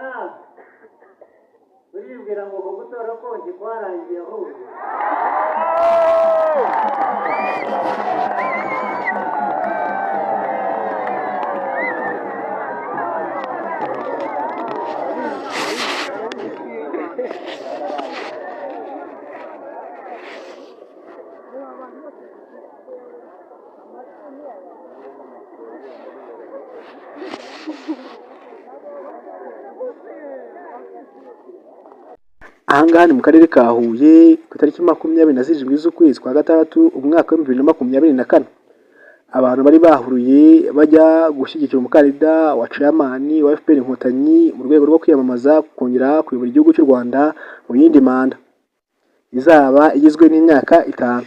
Ah, uribwira ngo uko gutora konti kwarangiye ahubwo. Ahangaha ni mu karere ka Huye ku itariki 27 z'ukwezi kwa gatandatu, umwaka wa 2024. Abantu bari bahuruye bajya gushyigikira umukandida wa chairman wa FPR Inkotanyi mu rwego rwo kwiyamamaza kongera kuyobora igihugu cy'u Rwanda mu yindi manda izaba igizwe n'imyaka 5.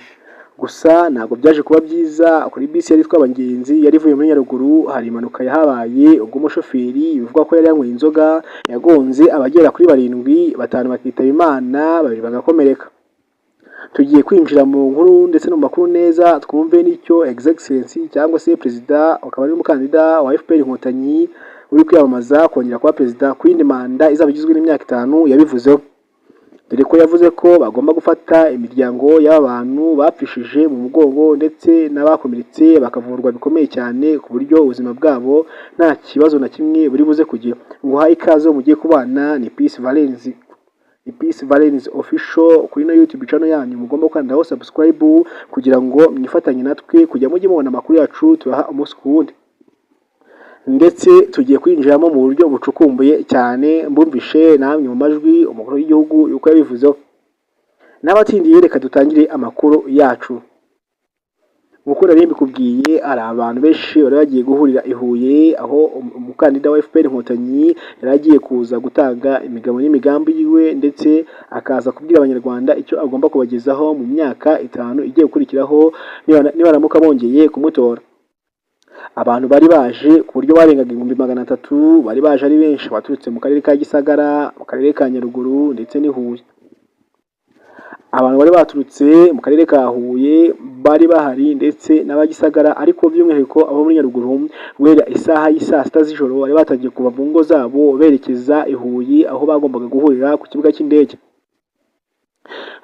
Gusa ntabwo byaje kuba byiza kuri bisi yari itwaye abagenzi yari ivuye muri Nyaruguru. Hari impanuka yahabaye ubwo umushoferi bivugwa ko yari yanyweye inzoga yagonze abagera kuri barindwi, batanu bakitaba Imana, babiri bagakomereka. Tugiye kwinjira mu nkuru ndetse no mu makuru neza, twumve n'icyo His Excellency cyangwa se perezida akaba ari umukandida wa FPR Inkotanyi uri kwiyamamaza kongera kuba perezida ku yindi manda izaba igizwe n'imyaka 5 yabivuzeho, dore ko yavuze ko bagomba gufata imiryango y'aba bantu bapfishije mu mugongo ndetse n'abakomeretse bakavurwa bikomeye cyane, ku buryo ubuzima bwabo nta kibazo na kimwe buri buze kugira. Nguhaye ikaze mugiye kubana, ni Peace Valens, ni Peace Valens Official kuri ino YouTube channel yanyu mugomba gukandaho subscribe kugira ngo mwifatanye natwe kujya mujye mubona amakuru yacu tubaha umunsi ku wundi. Ndetse tugiye kwinjiramo mu buryo bucukumbuye cyane, mbumvishe namwe mu majwi umukuru w'igihugu yuko yabivuzeho. N'abatindiye, reka dutangire amakuru yacu. Nk'uko nari mbikubwiye, hari abantu benshi bari bagiye guhurira i Huye aho umukandida wa FPR Inkotanyi yari agiye kuza gutanga imigabo n'imigambi yiwe, ndetse akaza kubwira Abanyarwanda icyo agomba kubagezaho mu myaka 5 igiye gukurikiraho nibaramuka bongeye kumutora. Abantu bari baje ku buryo barengaga 300,000, bari baje ari benshi baturutse mu karere ka Gisagara, mu karere ka Nyaruguru ndetse n'i Huye. Abantu bari baturutse mu karere ka Huye bari bahari ndetse n'abagisagara, ariko by'umwihariko abo muri Nyaruguru, guhera isaha y'i saa 6 z'ijoro bari batangiye kuva mu ngo zabo berekeza i Huye aho bagombaga guhurira ku kibuga cy'indege.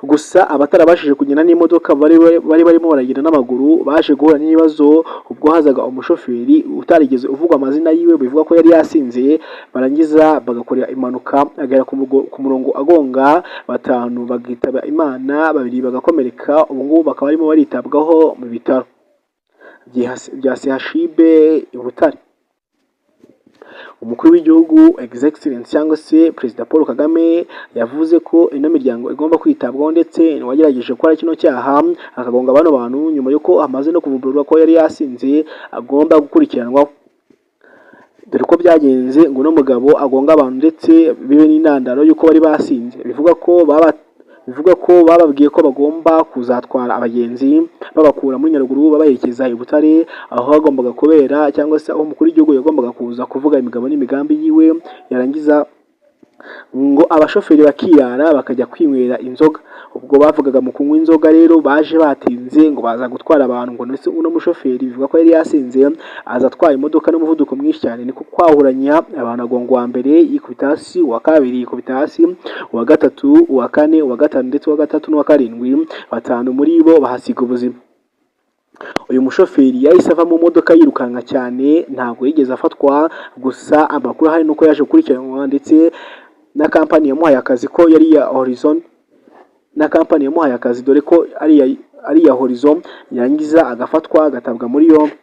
Gusa abatarabashije kugenda n'imodoka bari barimo baragenda n'amaguru, baje guhura n'ibibazo ubwo hazaga umushoferi utarigeze uvugwa amazina yiwe, bivuga ko yari yasinze, barangiza bagakorera impanuka, agera ku murongo agonga batanu bakitaba Imana, babiri bagakomereka, ubu ngubu bakaba barimo baritabwaho mu bitaro bya CHUB i Butare. Umukuru w'igihugu, His Excellency cyangwa se Perezida Paul Kagame, yavuze ko ino miryango igomba kwitabwaho, ndetse uwagerageje gukora kino cyaha akagonga bano bantu nyuma y'uko amaze no kuvumburwa ko yari yasinze agomba gukurikiranwa. Dore ko byagenze ngo uno mugabo agonga abantu ndetse bibe n'intandaro y'uko bari basinze. Bivuga ko bababwiye ko bagomba kuzatwara abagenzi babakura muri Nyaruguru babaherekeza i Butare aho hagombaga kubera cyangwa se aho umukuru w'igihugu yagombaga kuza kuvuga imigabo n'imigambi yiwe, yarangiza ngo abashoferi bakirara bakajya kwinywera inzoga. Ubwo bavugaga mu kunywa inzoga rero, baje batinze ngo baza gutwara abantu, ngo ndetse uno mushoferi bivuga ko yari yasinze aza atwaye imodoka n'umuvuduko mwinshi cyane, niko kwahuranya abantu, agonga uwa mbere yikubita hasi, uwa kabiri yikubita hasi, uwa gatatu, uwa kane, uwa gatanu ndetse uwa gatatu n'uwa karindwi, batanu muri bo bahasiga ubuzima. Uyu mushoferi yahise ava mu modoka yirukanka cyane, ntabwo yigeze afatwa. Gusa amakuru ahari nuko yaje gukurikiranwa ndetse na kampani yamuhaye akazi, ko yari iya Horizon, na kampani yamuhaye akazi, dore ko ari iya Horizon, yarangiza agafatwa agatabwa muri yombi.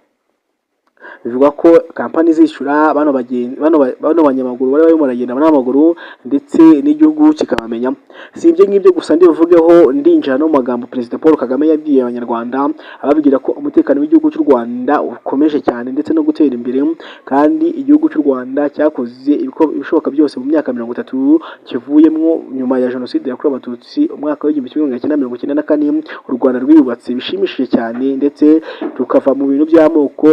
Bivugwa ko kampani izishyura bano bagenzi, bano banyamaguru bari barimo baragenda n'amaguru, ndetse n'igihugu kikabamenya. Si ibyo ngibyo gusa ndi buvugeho, ndinjira no mu magambo Perezida Paul Kagame yabwiye Abanyarwanda, ababwira ko umutekano w'igihugu cy'u Rwanda ukomeje cyane ndetse no gutera imbere, kandi igihugu cy'u Rwanda cyakoze ibishoboka byose mu myaka 30 kivuyemo nyuma ya Jenoside yakorewe Abatutsi umwaka wa 1994. U Rwanda rwiyubatse bishimishije cyane, ndetse rukava mu bintu by'amoko,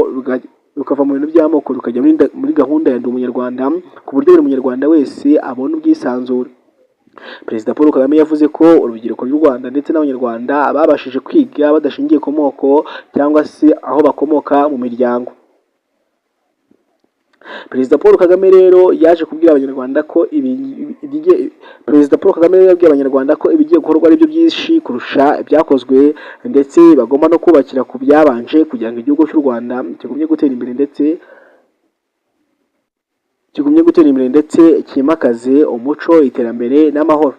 rukava mu bintu by'amoko rukajya muri gahunda ya Ndi Umunyarwanda, ku buryo buri munyarwanda wese abona ubwisanzure. Perezida Paul Kagame yavuze ko urubyiruko rw'u Rwanda ndetse n'Abanyarwanda babashije kwiga badashingiye ku moko cyangwa se aho bakomoka mu miryango. Perezida Paul Kagame rero yaje kubwira Abanyarwanda ko ibi ibigiye Perezida Paul Kagame rero yabwiye Abanyarwanda ko ibigiye gukorwa ari byo byinshi kurusha ibyakozwe, ndetse bagomba no kubakira ku byabanje kugira ngo igihugu cy'u Rwanda kigumye gutera imbere ndetse cyimakaze umuco, iterambere n'amahoro.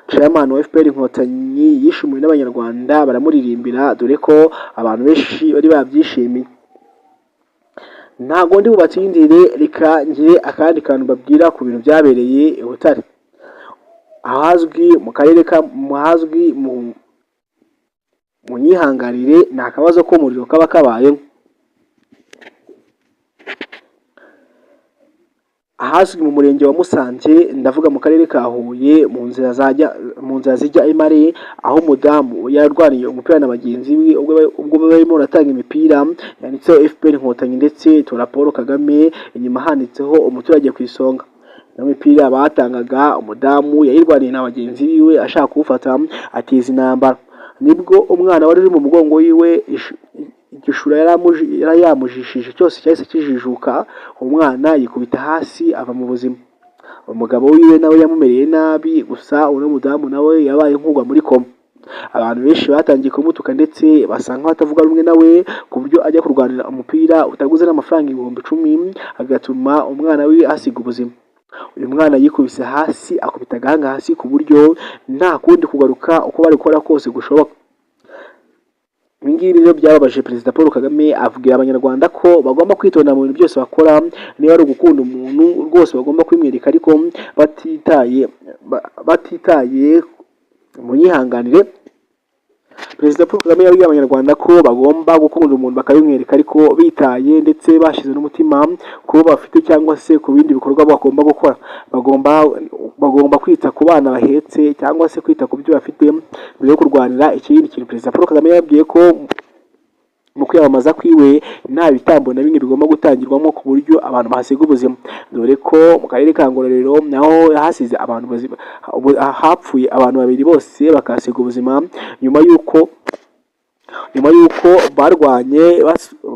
Chairman wa FPR Inkotanyi yishimiwe n'Abanyarwanda, baramuririmbira, dore ko abantu benshi bari babyishimiye. Ntabwo ndi bubatindire, reka ngire akandi kantu mbabwira ku bintu byabereye i Butare, ahazwi mu karere ka ahazwi mu munyihanganire, ni akabazo k'umuriro kaba kabayemo. Ahazwi mu murenge wa Musanze, ndavuga mu karere ka Huye, mu nzira zijya i Mare, aho umudamu yarwaniye umupira na bagenzi be ubwo barimo baratanga imipira yanditseho FPR Inkotanyi ndetse tora Paul Kagame, inyuma handitseho umuturage ku isonga. N'imipira batangaga, umudamu yayirwaniye na bagenzi biwe, ashaka kuwufata ateza intambara. Nibwo umwana wari uri mu mugongo wiwe igishura yari yamujishije cyose cyahise kijijuka, umwana yikubita hasi ava mu buzima. Umugabo wiwe nawe yamumereye nabi, gusa uno mudamu nawe yabaye nk'ugwa muri koma. Abantu benshi batangiye kumutuka ndetse basa nk'abatavuga rumwe nawe ku buryo ajya kurwanira umupira utaguze n'amafaranga 10,000, agatuma umwana we ahasiga ubuzima. Uyu mwana yikubise hasi, akubita agahanga hasi ku buryo nta kundi kugaruka uko bari gukora kose gushoboka. Ibi ngibi rero byababaje Perezida Paul Kagame, abwira Abanyarwanda ko bagomba kwitonda mu bintu byose bakora. Niba ari ugukunda umuntu rwose bagomba kubimwereka, ariko batitaye, munyihanganire. Perezida Paul Kagame yabwiye Abanyarwanda ko bagomba gukunda umuntu bakabimwereka, ariko bitaye ndetse bashyize n'umutima ku bo bafite cyangwa se ku bindi bikorwa bagomba gukora. Bagomba kwita ku bana bahetse cyangwa se kwita ku byo bafite mbere yo kurwanira ikindi kintu. Perezida Paul Kagame yababwiye ko mu kwiyamamaza kwiwe nta bitambo na bimwe bigomba gutangirwamo ku buryo abantu bahasiga ubuzima, dore ko mu karere ka Ngororero naho hasize abantu bazima, hapfuye abantu babiri bose bakahasiga ubuzima nyuma y'uko barwanye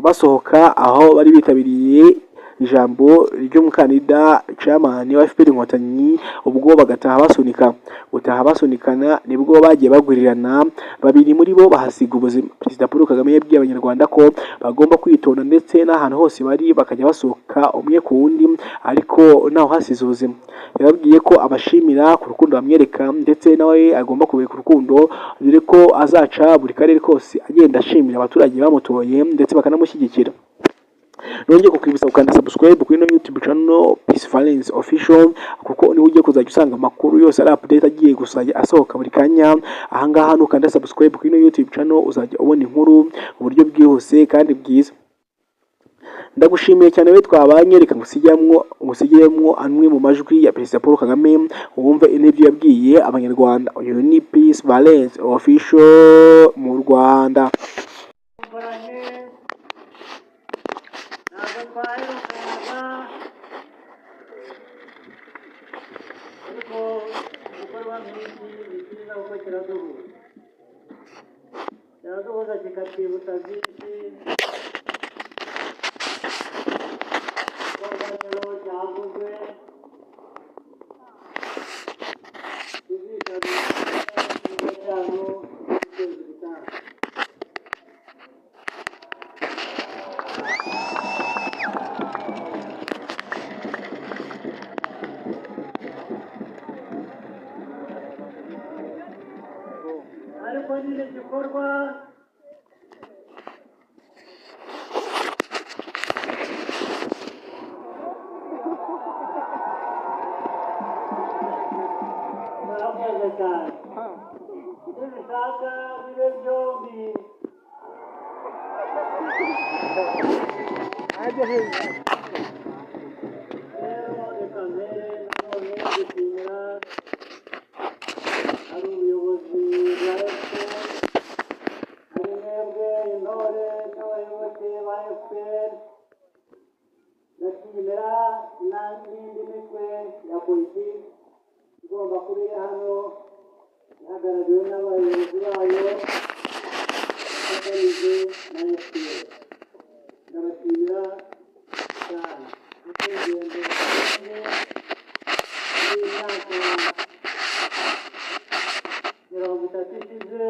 basohoka aho bari bitabiriye ijambo ry'umukandida chairman wa FPR Inkotanyi, ubwo bagataha basunika. Gutaha basunikana nibwo bagiye bagwirirana, babiri muri bo bahasiga ubuzima. Perezida Paul Kagame yabwiye Abanyarwanda ko bagomba kwitonda, ndetse n'ahantu hose bari bakajya basohoka umwe ku wundi, ariko ntawe uhasize ubuzima. Yababwiye ko abashimira ku rukundo bamwereka, ndetse nawe agomba kubereka urukundo, dore ko azaca buri karere kose agenda ashimira abaturage bamutoye ndetse bakanamushyigikira. Nongeye kukwibutsa gukanda subscribe kuri ino YouTube channel Peace Valence Official, kuko niho ugiye kuzajya usanga amakuru yose ari update agiye gusa asohoka buri kanya. Ahangaha nukanda subscribe kuri ino YouTube channel uzajya ubona inkuru mu buryo bwihuse kandi bwiza. Ndagushimiye cyane we twabanye. Reka ngusigiremwo amwe mu majwi ya Perezida Paul Kagame, wumve n'ibyo yabwiye Abanyarwanda. Uyu ni Peace Valence Official mu Rwanda. Mkoranye, ntabwo twaherukanaga, ariko igikorwa nk'iki ni cyiza kuko kiraduhuza, kiraduhuza kikatwibutsa byinshi. Igikorwa rero cyavuzwe tuzitabira cyanyu ukwezi gutaha. Ariko nyine igikorwa murakoze cyane, nibishaka bibe byombi. Rero reka mbere nanone gushimira ari ubuyobozi bwa FPR, ari mwebwe intore n'abayoboke ba FPR, ndashimira n'indi mitwe ya politiki igomba kuba iri hano ihagarariwe n'abayobozi bayo bafatanyije na FPR. Ndabashimira cyane. Iyi myaka 30 ishize.